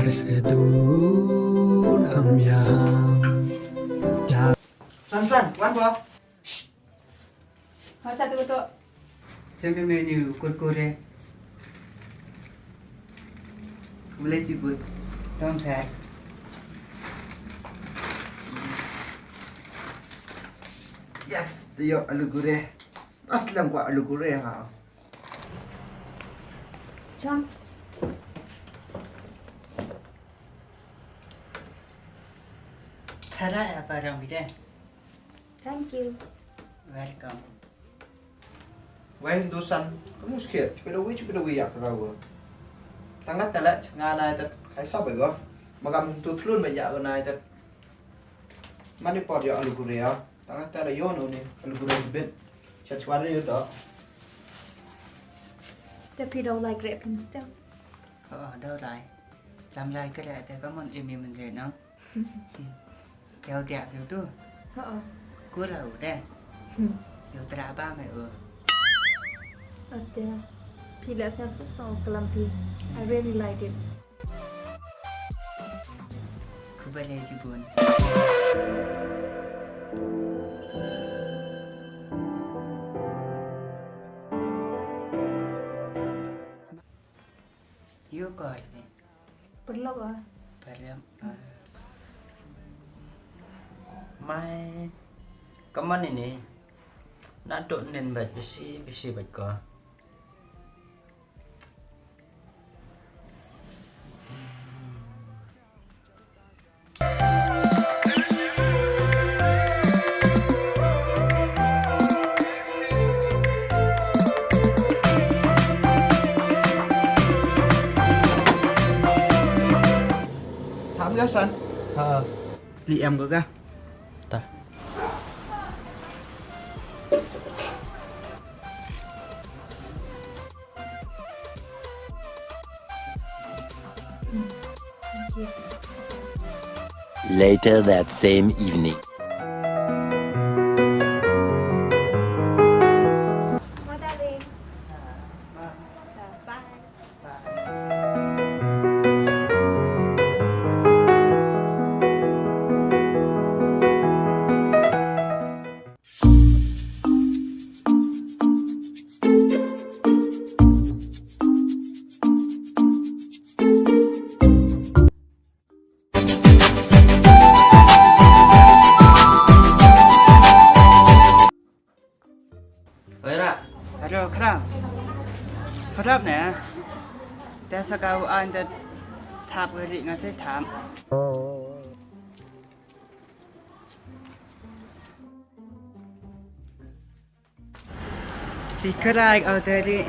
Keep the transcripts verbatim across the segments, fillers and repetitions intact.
Se dur am ya. San, san, wan ko. Shh. Masa tu tu. Same menu kurkure. Boleh ciput. Tong sa. Yes, yo alu gure. Aslam ko alu gure ha. Chang. Thara ya parang bide. Thank you. Welcome. Wai hindu san, kamu skit, chupida wi, chupida wi ya karawa. Tanga tala, nga na ita, kai sa ba go. Magam tu thlun ba ya go na ita. Mani por ya alu gure ya. Tanga tala yo no ni, alu gure bit. Cha chwa ni yo do. Te phi dau lai grep pin stem. Oh, dau lai. Lam lai ka le te ka mon imi mun le no. Teo tia piu tu. Ho. Kura u de. Hmm. Yo tra ba me u. Aste. Phi le sna suk sa kalam phi. I really like it. Khublei chibun. Yo call me. Paralok ah. Paralok ah. Mai, kaman ini. Na dok nen bait bisi, bisi bait ko. Tham ka san? Ha. Li em ko ka? Ta. Later that same evening. Bye. Oi, Ra. Aro, Khra. Pharap ne? Te sa ka u an te thap ka ri nga te thap. Si Khra au te ri.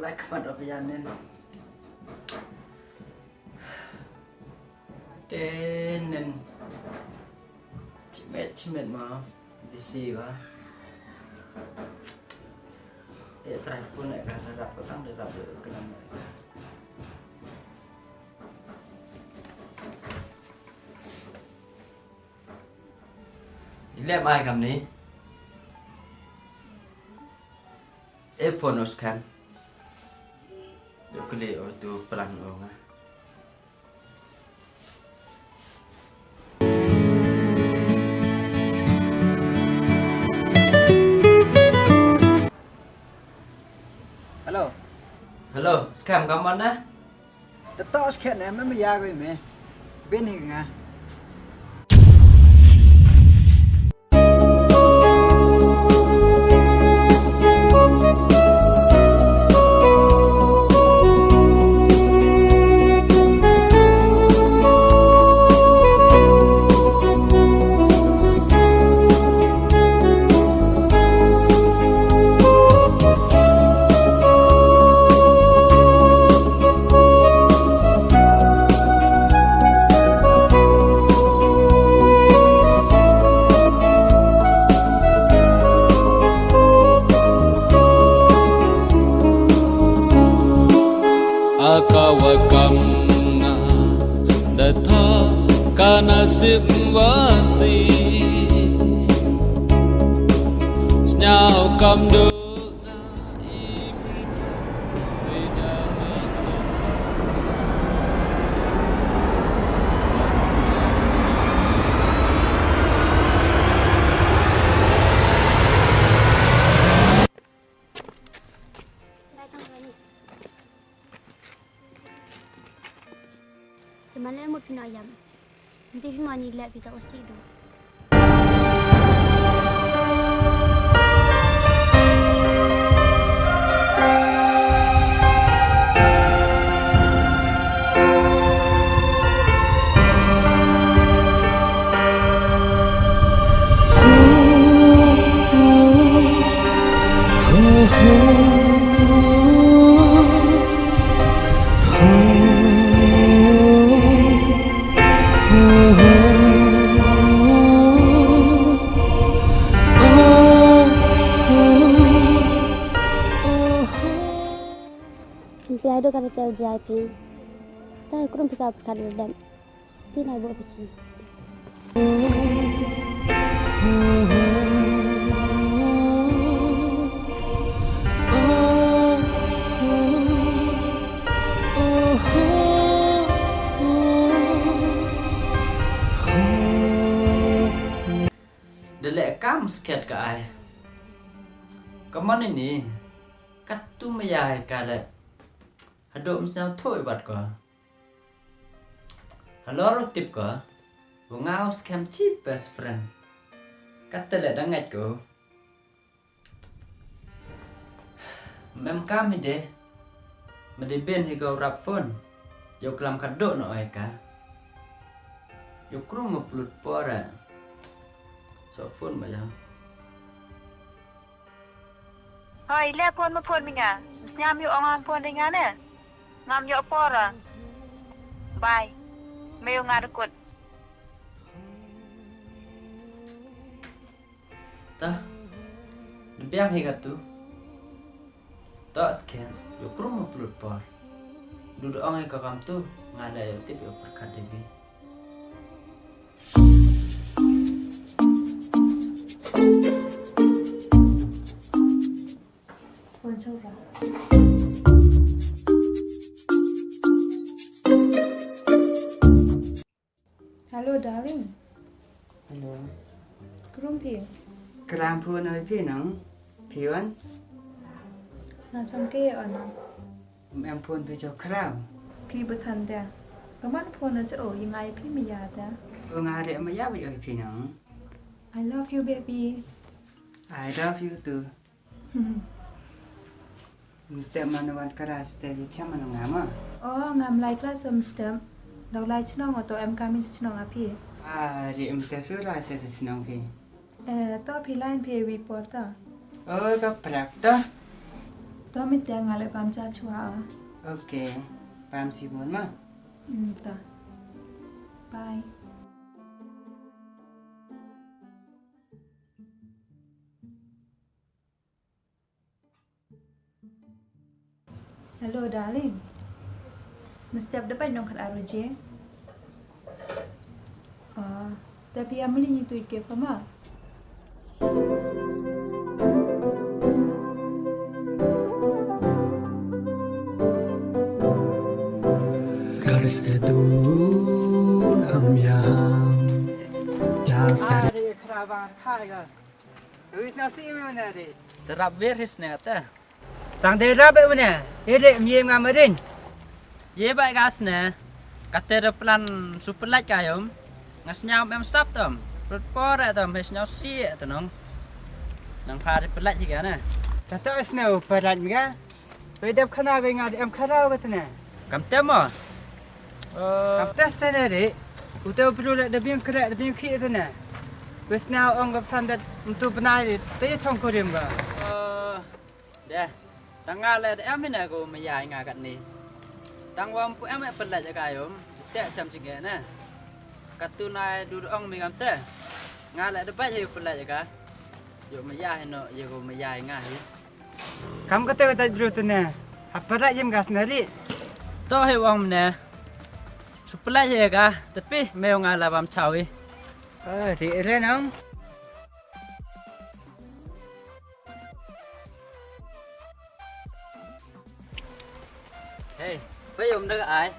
Lai khmat o pia nen. Te nen. Chimet, chimet ma. Bisi wa. E try phone e ka, da rap ko tang, da rap ko tang. Ilem ai kam ni. E phone o scam. Yo kle o tu plan o nga. Hello. Hello, scam kam man na? Da toh skhet ne, me me ya ko me. Bin hi nga. Wasi. Sñiaw kam du. Te mane mut phi no yam. Nti phi mane leh phi ta u si du. Phi ai do ka te u jai phi. Ta krum phi ka pyrkhat u dem. Phi nai bo phi chi. Da leh kam skhet ka ai. Ka man ini, katu maya ka leh. Hadooh ym sñiaw thoh i wat ko. Halor u tip ko, u nga u skhem chi best friend. Kate leh da ngait ko. Mem kam hi de, ma de ben hi ko rap phone. Yow klam ka dooh no oi ka. Yow krum ma plut por a. So phone ma ya. Hoi, le phone ma phone mi nga. Sñiaw mi ong ang phone de nga ne. Ngam yoh por a. Bye. Me u nga da kut. Ta, da biang hi katu. Ta skhem, yow krum ma plut por. Du da ong hi ka kam tu, nga le yow tip yow pyrkhat de bi. Hello, darling. Hello. Krum phi? Klam phone oi phi nong? Phi wan? Na chong ke o na. Em phone phi cho khrau. Phi ba than da. Ka man phone na cho o, i ngai phi mi ya da. O nga re ma ya wi oi phi nong. I love you, baby. I love you too. Mstep mano wan kara chute ye chem mano nga ma. O, ngam lai class o mstep. Dau lai chnong o to em kami chnong a phi. A, ri em te su lai se chnong phi. Eh, to phi line phi wi por to. O, ka prak to. To mi te nga le pam cha chwa o. Okay, pam si bon ma. Hmm, to. Bye. Hello, darling. Mstep da pai nong khat ar baje. Ah, tapi amli ni tu ike pama. Kar se dur am yaham. Kya kare? Are khrabar khaiga. Wis na si me na re. Te rap wer his ne ta. Tang de rap e ne. Ere mi nga marin. Ye bai gas ne. Kate re plan su pelait ka yom. Nga sñiaw em sap tam. Rut por e tam he sñiaw si e tanong. Nang pha re pelait hi ka ne. Tata sñiaw pelait mi ka. Wei dep khana ka nga em kharau ka tene. Kam tem mo. Kam tes tene re. U te u pru le da biang kre da biang khi tene. Wei sñiaw ong ka than da mtu bnai re. Te ye chong kurim ka. De, tang nga le da em hi na ko maya i nga katni. Tang wa ym pu em e pelait ka yom, te cham ching e na. Katu nai du ong mi kam te. Nga le da bait hi pelait ka. Yow maya hi no, ye ko maya i nga hi. Kam kate ka tait bru te ne. Hap pelait yim gas na ri. To hi ong ne. Su pelait hi ka, tapi me nga la bam chaw hi. Ơ, ti re nong. Hey, pa yom da ai.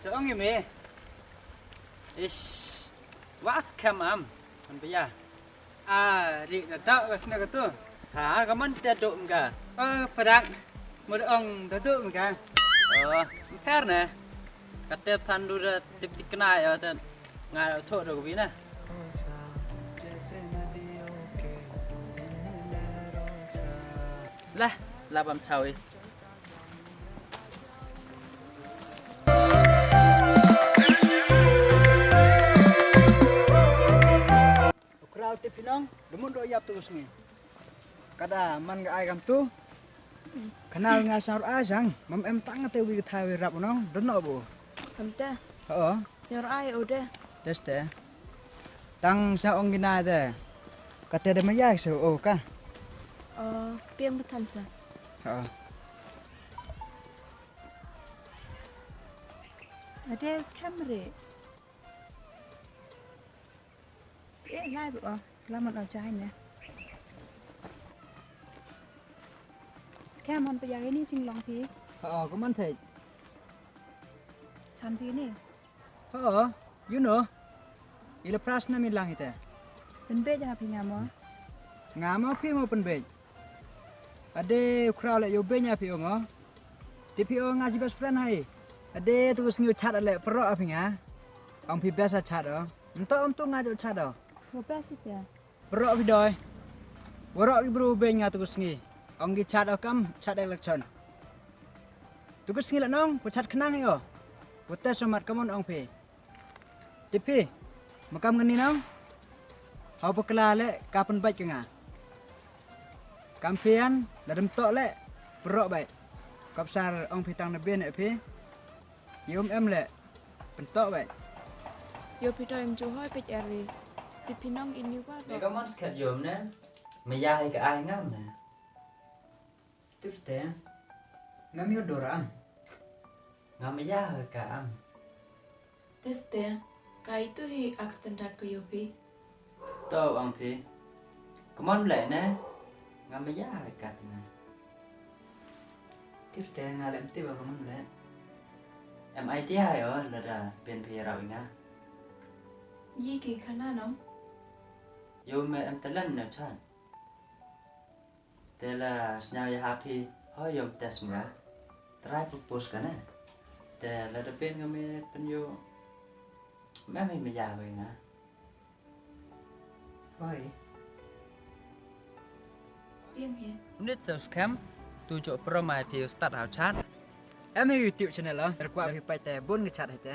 Te ong i me. Ish. Wa skhem am. An bia. A, ri da da ka sna ka tu. Ha, ka man te do mga. Ơ, padak. Mur ong da do mga. Ơ, per ne. Ka tep than du da tip tik na ya te. Nga tho do bi na. Lah, la bam chawi. U Kraw, tip phi nong, da mut do yap tu ka sngi. Kada man ka ai kam tu. Khana nga sar a jang, mam em tang te wi ka thaw wi rap nong, da no bu. Kam te. Ho. Sñiaw ai u de. Test te. Tang sa ong ki na de. Kate de maya se o ka. O, piang bthan sa. Ho. Ade u skhem re. E, lai bu o. Laman o jai ne. Skhem hon pa ya ni jinglong phi. Ho, ko man thei. Chan phi ni. Ho, you know. Ila pras na mi lang ite. Pynbeit ya phi nga mo. Nga mo phi mo pynbeit. Ade u Kraw le yow beit ya phi o mo. Tip phi o nga ji best friend hai. Ade tu sngi u chat le pro a phi nga. Ong phi best a chat o. Nto om tu nga jo chat o. Wo best ite. Pro phi doi. Waro ki bru beit nga tu sngi. Ong ki chat o kam chat election. Tu sngi la nong, ko chat khnang yo. Ko test o mat kamon ong phi. Tip phi, ma kam ngani nong. Hau pa kla le, ka pynbait ka nga. Kam phian, la dem toh le, pyrok bai. Kop sar ong phi tang na bin e phi. Yum em le, pyntoh bai. Yo phi to em ju hoi peit eri. Tip phi nong ini wa. Me ka mon skhet yom ne, me ya hi ka ai ngam ne. Tip te, ngam yo dor am. Ngam ya ka am. Tip te, kai tu hi ak standard ko yo phi. To ang phi. Come on le ne. Ngam ya ka na. Tip te nga lem tip come on le. Em idea yo lada pen phi rau inga. Yi ki khana nong. Yo me em talent ne chan. Te la sñiaw ya ha phi, hoi yom test nga. Try propose ka ne. Te la da pen nga me pen yo. Me me me ya hoi nga. Hoi. Piang hi. Nit sa skhem, tu jo pro mai phi start hau chat. Em hi YouTube channel lo, er kwah phi pait te bun ki chat hi te.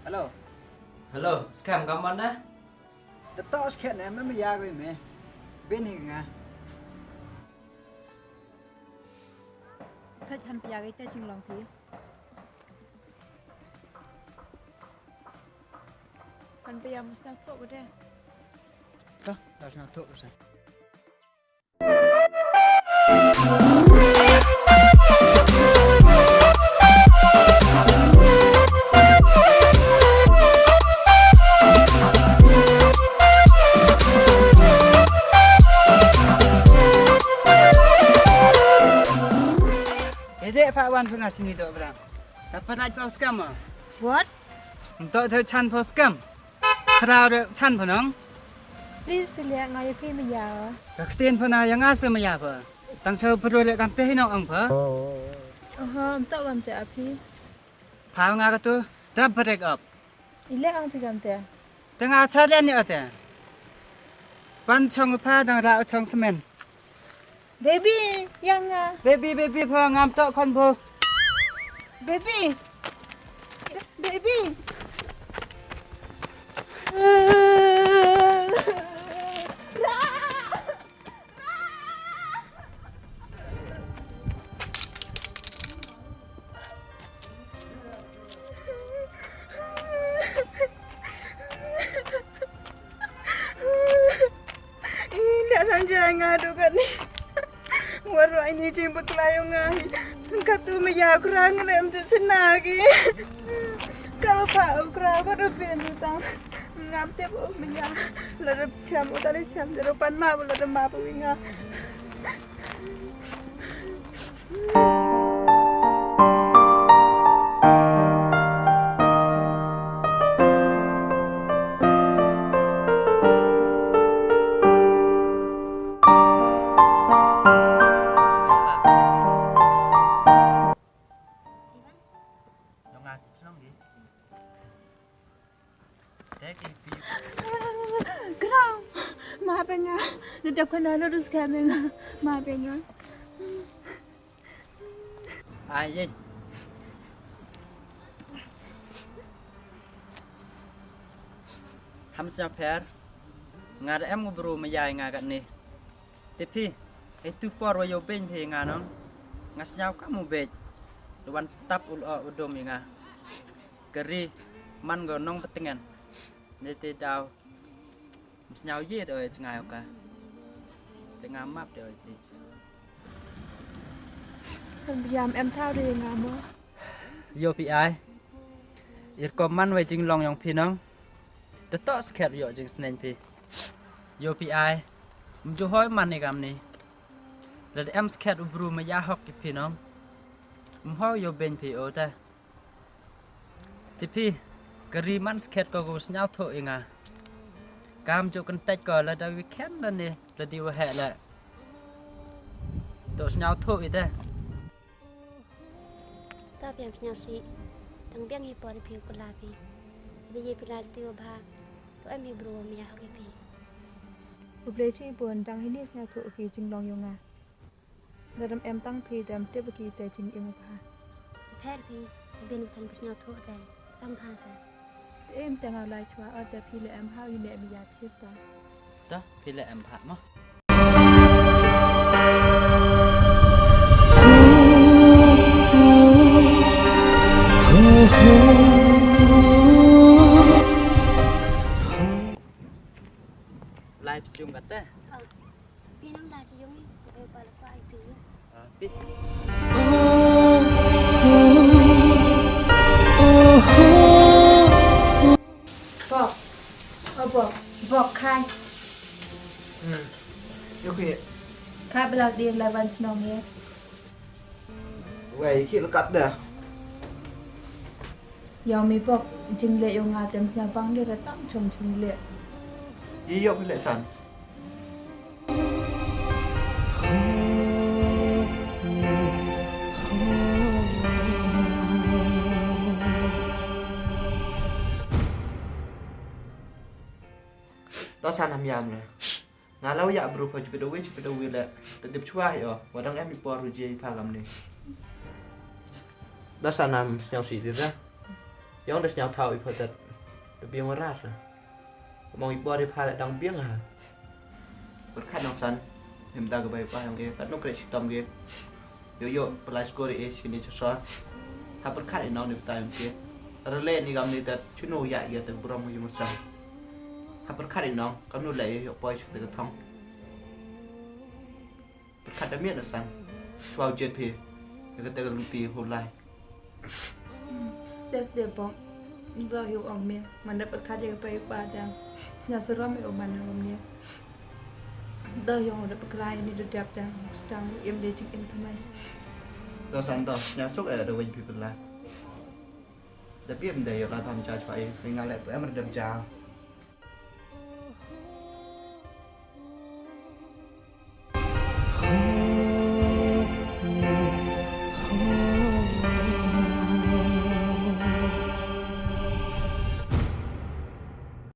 Hello. Hello, skhem kam man da? Da to skhem ne, me me ya ko me. Bin hi nga. Thaj han pia ga te jinglong phi. Han pia mus na thok de. To, da sna thok sa. Ede pa wan pha nga chini do bra. Tapa nai pa skam ma. What? Nto the chan pa skam. Khraw de chan pha nong. Please phi le nga ya phi maya. Ka ktien pha na ya nga se maya pha. Tang chau pha le kam te hi nong ang pha. Aha, nto kam te a phi. Pha nga ka tu. Dap break up. Ile ang phi kam te. Te nga cha le ni ate. Pan chong pha dang ra chong semen. Baby, yang nga. Baby, baby, pha ngam to khon pho. Baby. Baby. Ih, nda sang jaya nga Waroh ini jingbakla yong nga hi. Katu maya u kra nga em tu chna ki. Karo pa u kra ko du pen tu tang. Ngam te bo maya. La rep cham u tali cham de ro pan ma bo la de ma bo wi nga. Kra, ma penga, na dap kana na dus ka penga, ma penga. Ai, ye. Ham sñiaw pher, nga da em u bru maya i nga katni. Te phi, hei tu por wa yoh beiñ phi nga nong, nga sñiaw kam u beiñ. Da wan tap u lo u dom i nga. Ka ri man ko nong patngen. Ni te daw. Sñiaw ye de oi chngai o ka. Te nga map de oi phi. Kan biam em thaw de nga mo. Yoh phi ai. Ir ko man wei jinglong yong phi nong. Te toh skhet yoh jingsneng phi. Yoh phi ai. Mju hoi man ni kam ni. Lada em skhet u bru maya hok ki phi nong. Mho yoh beiñ phi o te. Te phi, ka ri man skhet ko ko sñiaw thoh i nga. Kam ju kyntait ko lada wi khen la ni, lada wi heh la. To sñiaw thoh i te. Ta phi em sñiaw si, dang biang hi por i phi u kla phi. Bi ye phi la ti u bha, to em hi bru maya hok i phi. U Blei chi bun dang hi ni sñiaw thoh ki jinglong yong nga. Lada em tang phi dam tip ki te jingim u bha. Pher phi, bin tang phi sñiaw thoh te, tang bha sa. Em te nga lai chwa ar te phi le em ha i ne em ya phi ta. Ta, phi le em bha mo. Live stream ka te. Phi nang da chi yong i, e pa la pa i phi. Ah, phi. Bok. O bok, bok khai. Hmm. Yoh ki. Khai bla di la wan chnong ye. Wei, ki la kap da. Yow mi bok, jingleh yow nga tem sñiaw bang de ra tam chong jingleh. Ye yoh ki leh san. To san ham yam ne. Nga la u ya bru pha chipet uwi, chipet uwi le. Te dip chwa hi o. Wa dang em i por u je i pha kam ni. Da san am sñiaw si ti da. Yong da sñiaw thaw i pha tet. Da biang wa ra sa. Mong i por i pha le dang biang ha. Pyrkhat nong san. Him da ka bai pa yong e. Kat no kre chitom ge. Yoh yoh, pynlai skur i e, sini chasor. Ha pyrkhat i nong ni bta yong ke. Rele ni kam ni tet, chinu ya ya tet burom yung san. Ha pyrkhat i nong, kam nu le yoh poi chuk te ka thong. Pyrkhat da miet na san. Chwa u jet phi. Ya ka te ka lungti hu lai. Des de bok. Ni bla hiu ong me. Man da pyrkhat ya ka pai pa dang. Sñiaw sarom me o man na rom ne. Da yong da pyrkhat ni da dap dang. Stang im de chik im thamai. Da san da. Sñiaw suk e da wei phi pyrla. Da phi em de yoh la tham cha chwa e. Ni nga le em da dap ja.